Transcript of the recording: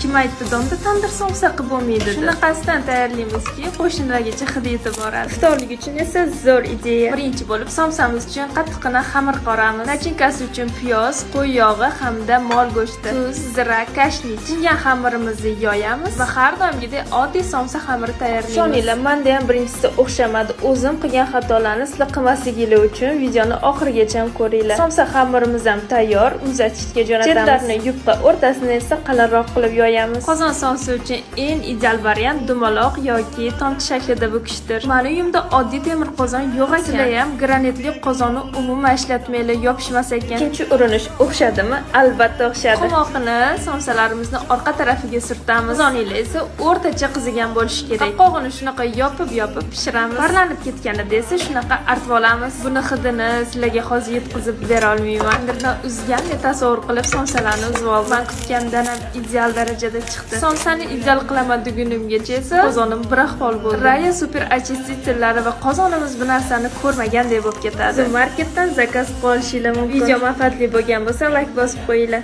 Kim aytdi, donda tandir somsa qilib bo'lmaydi? Shunaqasidan tayyorlaymizki, qo'shnilargacha hidi yetib boradi. Iftorlik uchun esa zo'r ideya. Birinchi bo'lib somsamiz uchun qattiqqina xamir qoramiz. Начинка si uchun piyoz, qo'y yog'i hamda mol go'shti, tuz, zira, kashnich. Tingan xamirimizni yoyamiz va har doimgidek oddiy somsa xamiri tayyorlaymiz. Ishoninglar, menda ham birinchisida o'xshamadi. O'zim qilgan xatolarni sizlar qilmasliginglar uchun videoni oxirigacha ham ko'ringlar. Somsa xamirimiz ham tayyor, muzlatgichga jo'natamiz. Chetlarini yupqa, o'rtasini esa qalinroq qilib yoyamiz. Qozon somsa uchun eng ideal variant dumaloq yoki tomchi shaklida bukishdir. Mani uyimda oddiy temir qozon yo'q ekan. Sizlar ham granitli qozonni umuman ishlatmanglar, yopishmas ekan. Ikkinchi urinish o'xshadimi? Albatta o'xshadi. Qumoqini somsalarimizni orqa tarafiga surtamiz. Qozoninglar esa o'rtacha qizigan bo'lishi kerak. Qopqog'ini shunaqa yopib-yopib pishiramiz. Parlanib ketganida esa shunaqa artib olamiz. Buni hidini sizlarga hozir yetkazib bera olmayman. Tandirdan uzgandek tasavvur qilib somsalarni uzib oldim. Man kutgandan ham ideal darajada chiqdi. Somsani ideal qilaman degunimgacha esa qozonim bir ahvol bo'ldi. Raya super очиститель lari va qozonimiz bu narsani ko'rmagandek bo'lib ketadi. Marketdan заказ qilib olishinglar mumkin. Video manfaatli bo'lgan bo'lsa, layk bosib qo'yinglar.